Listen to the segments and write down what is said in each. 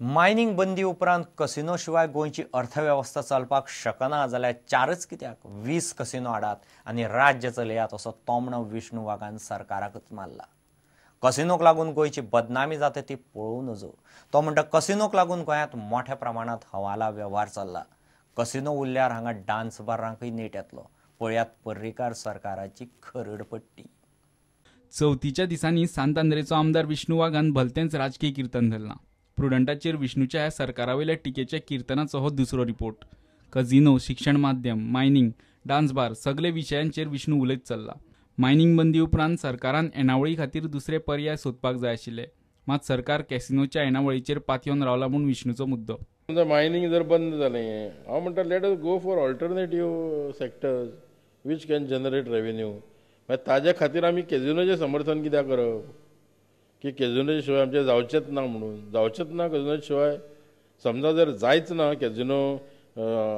Mining बंदी उपरांत casino शिवाय गोंयची अर्थवेवस्था चलपाक शकना जाल्यार चारच कित्याक 20 कसिनो हाडात आनी राज्य चलयात असो तोमणो विष्णू वाघान सरकाराकच मारला। कसिनोक लागून गोंयची बदनामी जाता ती पळोवं नजो। तो म्हणटा कसिनोक लागून गोंयांत मोठ्या प्रमाणांत हवाला वेव्हार चल्ला। कसिनो उरल्यार हांगा डान्स बारांकय नेट येतलो। पळयात पर्रीकार सरकाराची खरडपट्टी। चवथीच्या दिसांनी सांत आंद्रेचो आमदार विष्णू वाघान भलतेंच राजकीय कीर्तन धरलां। प्रुडंटाचेर विष्णूच्या ह्या सरकारावयल्या टिकेच्या कीर्तनाचो हो दुसरो रिपोर्ट। कझिनो, शिक्षण माध्यम, मायनिंग, डान्स बार सगळे विशयांचेर विष्णू उलयत चल्ला। मायनिंग बंदी उपरांत सरकारान येणावळी खातीर दुसरे पर्याय सोदपाक जाय आशिल्ले, मात सरकार कॅसिनोच्या येणावळीचेर पातयेवन रावला म्हूण विष्णूचो मुद्दो। मायनिंग जर बंद जालें हांव म्हणटा let us go for alternative sectors which can generate revenue. मागीर ताज्या खातीर आमी कॅझिनोचें समर्थन कित्याक करप की कॅझिनोच्या शिवाय आमचें जावचेंच ना म्हणून? जावचेंच ना कॅझिनोच्या शिवाय। समजा जर जायच ना कॅझिनो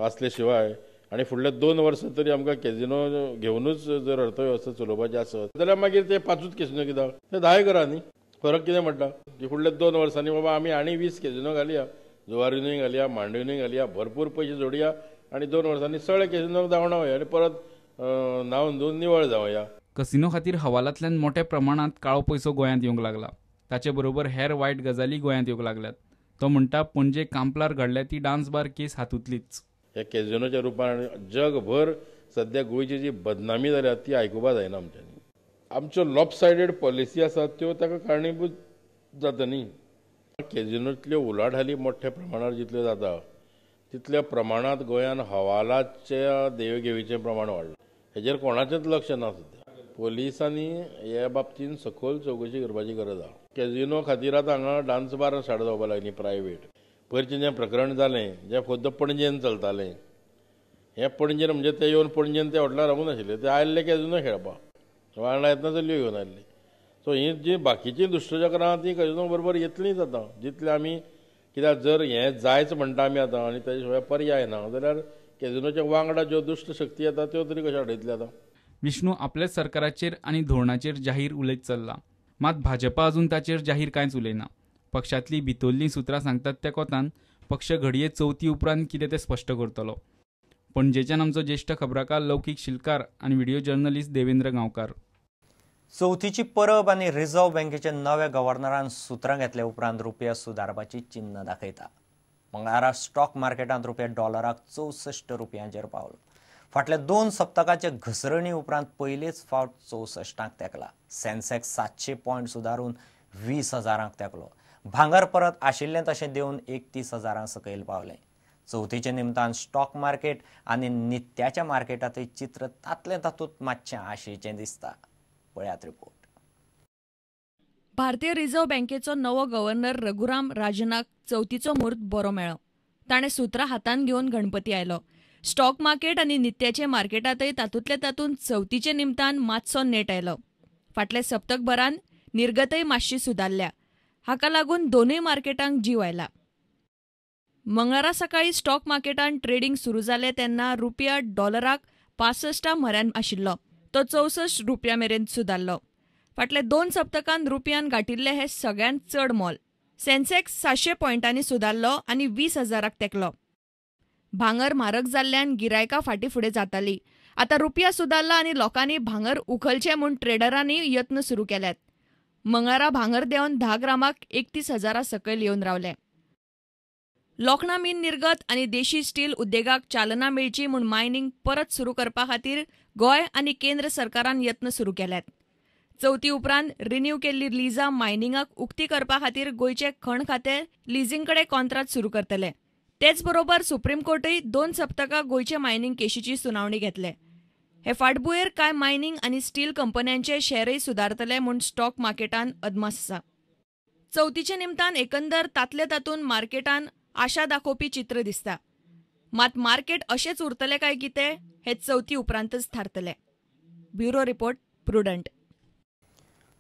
आसले शिवाय आनी फुडल्या 2 वर्सां तरी आमकां कॅझिनो घेवनूच जर अर्थवेवस्था चलोवपाची आसत जाल्यार मागीर ते 5 कॅझिनो कित्याक, ते 10 करा न्ही। फरक कितें म्हणटा की फुडल्या 2 वर्सांनी बाबा आमी आनी 20 कॅझिनो घालया, जुवारीनूय घालया, मांडवीनूय घालया, भरपूर पयशे जोडया आनी 2 वर्सांनी सगळे कॅझिनोक धांवडावया आनी परत न्हावन धुवन निवळ जावया। कसिनो खातीर हवालांतल्यान मोठ्या प्रमाणांत काळो पयसो गोंयांत येवंक लागला, ताचे बरोबर हेर वायट गजाली गोंयांत येवंक लागल्यात। तो म्हणटा पणजे कांपलार घडल्या ती डान्स बार केस हातूंतलीच। ह्या कॅझिनोच्या रुपान जगभर सद्या गोंयची जी बदनामी जाल्या ती आयकुपा जायना आमच्यांनी। आमच्यो लॉपसायडेड पॉलिसी आसात त्यो ताका कारणीभूत जाता न्ही। कॅझिनोंतल्यो उलाढाली मोठ्या प्रमाणार जितल्यो जाता तितल्या प्रमाणांत गोंयान हवालाच्या देवघेवीचें प्रमाण वाडलां। हेजेर कोणाचेंच लक्ष ना सद्या। पोलिसांनी ह्या बाबतीन सखोल चवकशी करपाची गरज आसा। कॅझिनो खातीर आतां हांगा डान्स बार स्टार्ट जावपाक लागली प्रायवेट। पयरचें जें प्रकरण जालें जें खुद्द पणजेन चलतालें, हें पणजेन म्हणजे ते येवन पणजेन ते हॉटेलार रावूंक नाशिल्ले, ते आयिल्ले कॅझिनो खेळपाक, वांगडा येतना चलयो घेवन आयिल्ले। सो हीं जीं बाकीचीं दुश्टचक्रां आहा तीं कॅझिनो बरोबर येतलींच आतां। जितलें आमी कित्याक जर हें जायच म्हणटा आमी आतां आनी ताजे शिवाय पर्याय ना जाल्यार कॅझिनोच्या वांगडा ज्यो दुश्ट शक्ती येता त्यो तरी कश्यो आडयतले आतां। विष्णू आपल्याच सरकाराचेर आनी धोरणाचेर जाहीर उलयत चल्ला, मात भाजपा अजून ताचेर जाहीर कांयच उलयना। पक्षांतली भितरलीं सुत्रां सांगतात त्या कोतान पक्ष घडये चवथी उपरांत कितें तें स्पश्ट करतलो। पणजेच्यान आमचो ज्येश्ठ खबराकार लौकीक शिलकार आनी व्हिडिओ जर्नलिस्ट देवेंद्र गांवकार। चवथीची परब आनी रिझर्व्ह बँकेच्या नव्या गव्हर्नरान सुत्रां घेतल्या उपरांत रुपया सुदारपाची चिन्ह दाखयता। मंगळारा स्टॉक मार्केटांत रुपया डॉलराक 64 रुपयांचेर पावलो। फाटल्या 2 सप्तकाच्या घसरणी उपरांत पयलेच फावट 64 तेंकला। सेन्सेक्स 700 पॉयंट सुदारून 20,000 तेंकलो। भांगर परत आशिल्लें तशें देवन 31,000 सकयल पावलें। चवथीच्या निमतान स्टॉक मार्केट आनी नित्याच्या मार्केटांतय चित्र तातलें तातूंत मातशें आशेचें दिसता। पळयात रिपोर्ट। भारतीय रिझर्व्ह बँकेचो नवो गव्हर्नर रघुराम राजनाक चवथीचो म्हूर्त बरो मेळ्ळो। ताणें सुत्रां हातांत घेवन गणपती आयलो। स्टॉक मार्केट आनी नित्याचे मार्केटांतय तातूंतले तातूंत चवथीचे निमतान मातसो नेट आयलो। फाटल्या सप्तकभरान निर्गतय मातशी सुदारल्या, हाका लागून दोनूय मार्केटांक जीव आयला। मंगळारा सकाळी स्टॉक मार्केटांत ट्रेडिंग सुरू जालें तेन्ना रुपया डॉलराक 65 म्हऱ्यान आशिल्लो, तो 64 रुपया मेरेन सुदारलो। फाटल्या 2 सप्तकान रुपयान गांठिल्लें हें सगळ्यांत चड मोल। सेन्सेक्स 700 पॉयंटांनी सुदारलो आनी 20,000 तेंकलो। भांगर म्हारग जाल्ल्यान गिरायकां फाटीं फुडें जाताली। आतां रुपया सुदारला आनी लोकांनी भांगर उखलचें म्हूण ट्रेडरांनी यत्न सुरू केल्यात। मंगळारा भांगर देंवन 10 ग्रामाक 31,000 सकयल येवन रावलें। लोखणा मीन निर्गत आनी देशी स्टील उद्देगाक चालना मेळची म्हूण मायनिंग परत सुरू करपा खातीर गोंय आनी केंद्र सरकारान यत्न सुरू केल्यात। चवथी उपरांत रिन्यू केल्ली लिजां मायनिंगाक उक्ती करपा खातीर गोंयचें खण खातें लिजींग कडेन कॉन्त्रात सुरू करतले। तेच बरोबर सुप्रीम कोर्टूय 2 सप्तकां गोंयचे मायनिंग केशीची सुनावणी घेतले। हे फाटभुंयेर कांय मायनिंग आनी स्टील कंपन्यांचे शेरय सुदारतले म्हूण स्टॉक मार्केटान अदमास आसा। चवथीच्या निमतान एकंदर तातले तातूंत मार्केटान आशा दाखोवपी चित्र दिसता, मात मार्केट अशेंच उरतलें काय कितें हें चवथी उपरांतच थारतलें। Bureau report, Prudent.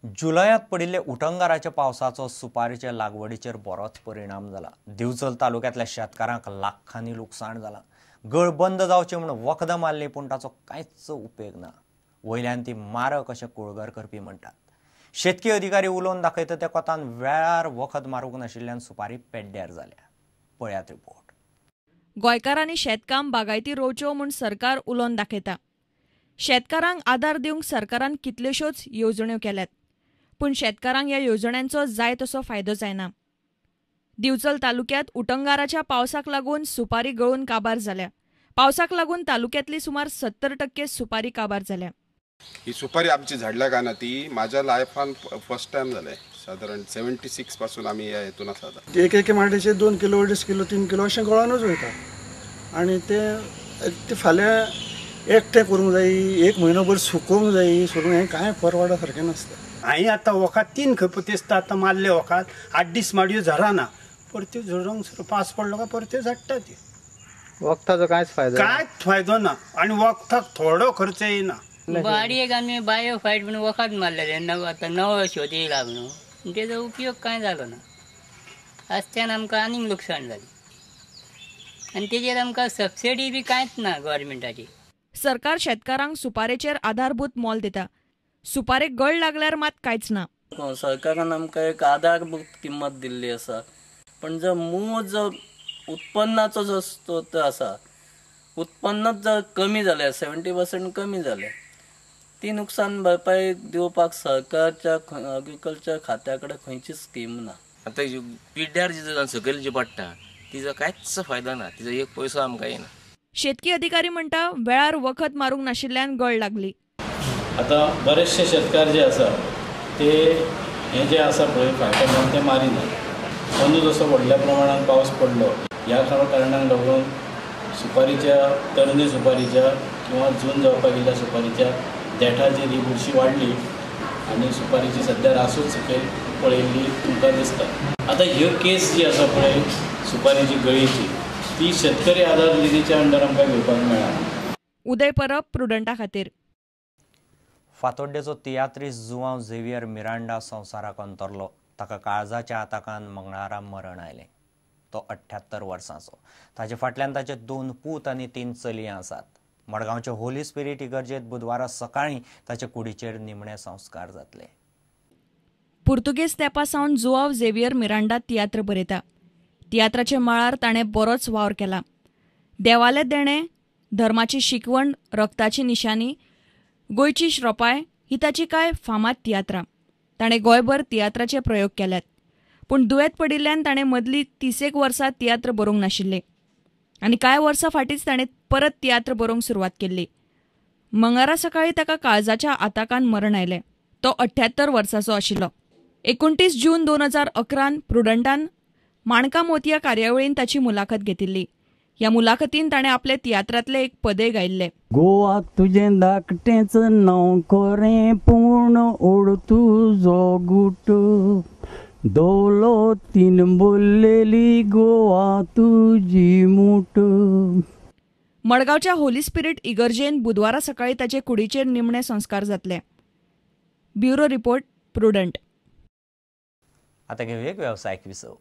जुलयांत पडिल्ल्या उटंगाराच्या पावसाचो सुपारीच्या लागवडीचेर बरोच परिणाम जाला। दिवचल तालुक्यांतल्या शेतकारांक लाखांनी लुकसाण जालां। गळ बंद जावची म्हूण वखदां मारली पूण ताचो कांयच उपेग ना। वयल्यान ती मारक अशें कुळगर करपी म्हणटात। शेतकी अधिकारी उलोवन दाखयता त्या कोतान वेळार वखद मारूंक नाशिल्ल्यान सुपारी पेड्ड्यार जाल्या. पळयात रिपोर्ट. गोंयकारांनी शेतकाम बागायती रोवच्यो म्हूण सरकार उलोवन दाखयता. शेतकारांक आदार दिवंक सरकारान कितल्योश्योच येवजण्यो केल्यात, पूण शेतकारांक ह्या येवजण्यांचो जाय तसो फायदो जायना. दिवचल तालुक्यांत उटंगाराच्या पावसाक लागून सुपारी गळून काबार जाल्या. पावसाक लागून तालुक्यांतली सुमार 70% सुपारी काबार जाल्या. ही सुपारी आमची झाडल्या का ना ती माझ्या लायफान फर्स्ट टायम जालें. सादारण 76 पासून आमी ह्या हेतून आसा. एक एके माडेचे 2 किलो 2.5 किलो 3 किलो अशें गळोनूच वयता आनी ते फाल्यां एकटें करूंक जाय, एक म्हयनोभर सुकोवंक जाय, सोडून हें कांय परवडा सारकें नासता. हांवें आतां वखद 3 खेपो दिसता आतां मारलें वखद, 8 दीस माडयो झराना, परत्यो झरोंक पास पडलो काय परत्यो झडटा त्यो. वखदाचो कांयच फायदो कांयच फायदो ना आनी वखदाक थोडो खर्च येना. बाडयेक आमी बायो फायट म्हणून वखद मारलेलें, आतां नवो शोध येयला म्हणून तेजो उपयोग कांय जालो ना. आसत्यान आमकां आनीक लुकसाण जालें आनी तेजेर आमकां सबसिडी बी कांयच ना गव्हर्मेंटाची. सरकार शेतकारांक सुपारेचेर आधारभूत मोल दिता, सुपारेक गळ लागल्यार मात कांयच ना. सरकारान आमकां एक आधारभूत किंमत दिल्ली आसा, पण जो मूळ जो उत्पन्नाचो जो स्रोत आसा, उत्पन्नच जर कमी जालें, 70% कमी जालें, ती नुकसान भरपाई दिवपाक सरकारच्या एग्रीकल्चर खात्या कडेन खंयची स्कीम ना. आतां पिड्ड्यार जी सकयल जी पडटा तिजो कांयच फायदो ना, तिजो एक पयसो आमकां येना. शेतकी अधिकारी म्हणटा वेळार वखद मारूंक नाशिल्ल्यान गळ लागली. आतां बरेचशे शेतकार जे आसा ते हे जे आसा पळय फायटर म्हणून ते मारिनात. अंदू जसो व्हडल्या प्रमाणात पावस पडलो ह्या कारणाक लागून सुपारीच्या तरणे सुपारीच्या किंवा जून जावपाक गेल्ल्या सुपारीच्या देठाचेर ही बुरशी वाडली आनी सुपारीची सद्या रासूच सकयल पळयल्ली तुमकां दिसता. आतां ह्यो केस जी आसा पळय सुपारीची गळीची ती शेतकरी आधार निधीच्या अंडर आमकां घेवपाक मेळना. उदय परब, प्रुडंटा खातीर. फातोड्डेचो तियात्रीस जुआंव झेवियर मिरांडा संवसाराक अंतरलो. ताका काळजाच्या आताकान मंगळारा मरण आयलें. तो 78 वर्सांचो. ताजे फाटल्यान ताचे 2 पूत आनी 3 चलयां आसात. मडगांवचे होली स्पिरीट इगर्जेत बुधवारा सकाळीं ताचे कुडीचेर निमणे संस्कार जातले. पुर्तुगेज तेंपा सावन जुआंव झेवियर मिरांडा तियात्र बरयता. तियात्राच्या मळार ताणें बरोच वावर केला. देवालें देणें, धर्माची शिकवण, रक्ताची निशाणी, गोंयची श्रोपाय ही ताची कांय फामाद तियात्रां. ताणें गोंयभर तियात्राचे प्रयोग केल्यात, पूण दुयेंत पडिल्ल्यान ताणें मदलीं 30 वर्सां तियात्र बरोवंक नाशिल्ले आनी कांय वर्सां फाटींच ताणें परत तियात्र बरोवंक सुरवात केल्ली. मंगळारा सकाळीं ताका काळजाच्या आताकान मरण आयलें. तो 78 वर्सांचो आशिल्लो. 29 जून 2011 प्रुडंटान माणका मोतया कार्यावळीन ताची मुलाखत घेतिल्ली. ह्या मुलाखतीन ताणें आपले तियात्रांतलें एक पदय गायिल्लें. गोवा तुजें धाकटेंच नांव कोरें पूण ओड तुजो गुट, दौलतीन बोल्लेली गोवा तुजी मूठ. मडगांवच्या होली स्पिरीट इगर्जेन बुधवारा सकाळीं ताचे कुडीचेर निमणे संस्कार जातले. Bureau report, Prudent. आतां घेवया एक वेवसायीक विसव.